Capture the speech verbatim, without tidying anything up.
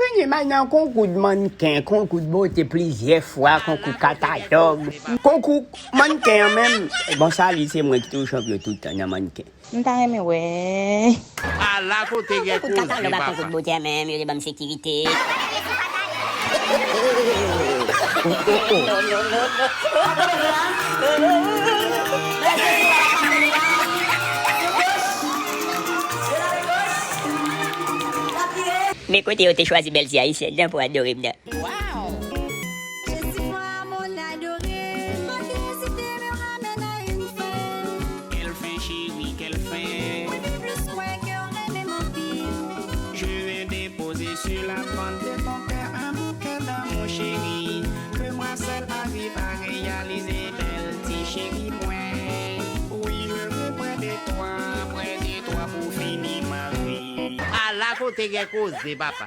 Premye may nan konkou de mannken, konkou de bote plizyè fwa, konkou katalòg, konkou mannken an menm. Bon, sa li se mwen ki toujou chanpyon tout tan nan mannken. M ta renmen wè. Ala kote gen koze papa. Konkou de bote a menm, yo te ban m sekirite. Men kote yo te chwazi bèl ti ayisyèn nan pou adore m nan. Jesifwa mon adore, m pa ka ezite men w ramèn a yon fen. Quelle fin, chérie, quelle fin? Mwen pi plis kwè ke w renmen m anpil. Je vais déposer sur la tente de ton cœur un bouquet d'amour, chérie. Que moi seul arrive à réaliser, bèl ti chéri mwen. Oui, je veux près de toi, près de toi pour finir ma vie. Ala kote gen koze papa.